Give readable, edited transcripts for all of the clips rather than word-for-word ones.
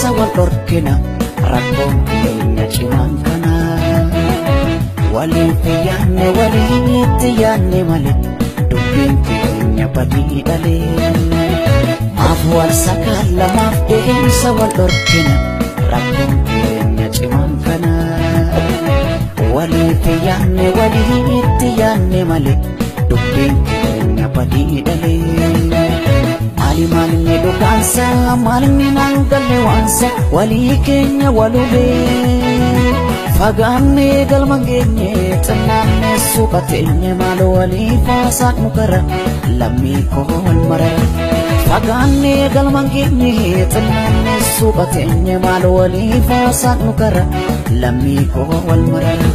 deemsa wal dhorkina rakkoon keenya cimaan kana. Waliif yaanne walitti yaanne malee dubbiin keenya badii dhalee. Maaf wal sakaalla maaf deemsa wal dhorkina rakkoon keenya cimaan kana. Waliif yaanne walitti yaanne malee dubbiin keenya badii dhalee. Maali maalinni dhugaansa maalinni naan galle waansa walii keenya walubee. Fagaannee galma geenye xinnaannee suuqa teenye maal waliif haasaan mukara lammii koo wal marara. Fagaannee galma geenye xinnaannee suuqa teenye maal waliif haasaan mukara lammii koo wal marara.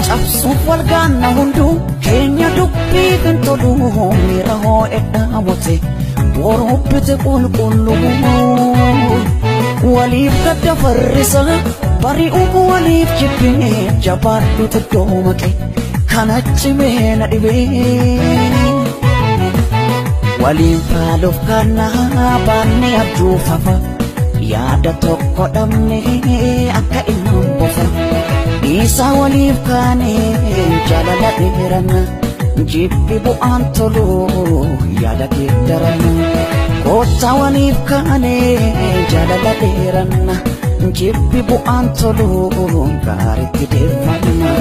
Cabsuuf wal gaanna hunduu keenya dubbii kan tolu miira hoo'edhaa mute boruu bite qulqulluu. Waliif gadda farrisa bari'uu waliif jibbee jabaadhu xiddoo maqe kan achi na dhibee. Waliin faaluuf kannaa baannee abjuu fafa yaada tokko dhabnee akka ilmaan bofa. Dhiisaa waliif kaanee jaalala dheeranna jibbi bu'aan tolu yaada geeddaranna. Koottaa waliif kaanee jaalala dheeranna jibbi bu'aan tolu gaariitti deeffanna.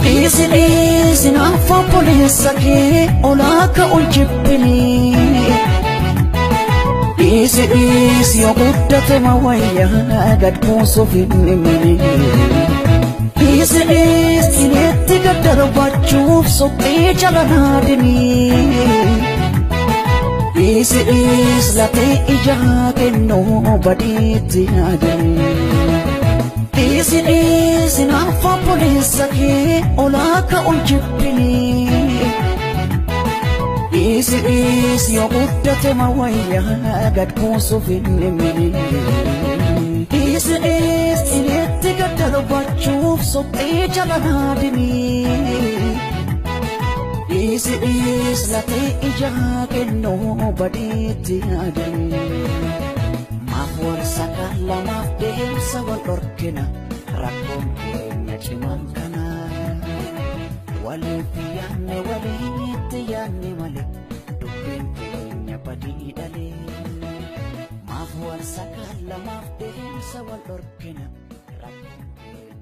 Dhiisi dhiisi naaf obboleessa kee olaa ka'uun jibbinii. Dhiisi dhiisi yoo guddate ma wayyaa gad buusuuf hin dhimini. Dhiisi dhiisi itti gad darbachuuf suphee jala naadinii. Dhiisi dhiisi latee ijaa kennuu badiitti yaadanii. Dhiisi dhiisi naaf obboleessa kee olaa ka'uun jibbinii. Dhiisi dhiisi yoo guddate ma wayyaa gad buusuuf hin dhimini. Dhiisi dhiisi itti gad darbachuuf suphee jala naadinii. Dhiisi dhiisi latee ijaa kennuu badiitti yaadanii. Maaf wal sakaalla maaf deemsa wal dhorkina rakkoon keenya cimaan kana. Waliif yaanne walitti yaanne malee dubbiin keenya badii dhalee. Maaf wal sakaalla maaf deemsa wal dhorkina rakkoon keenya.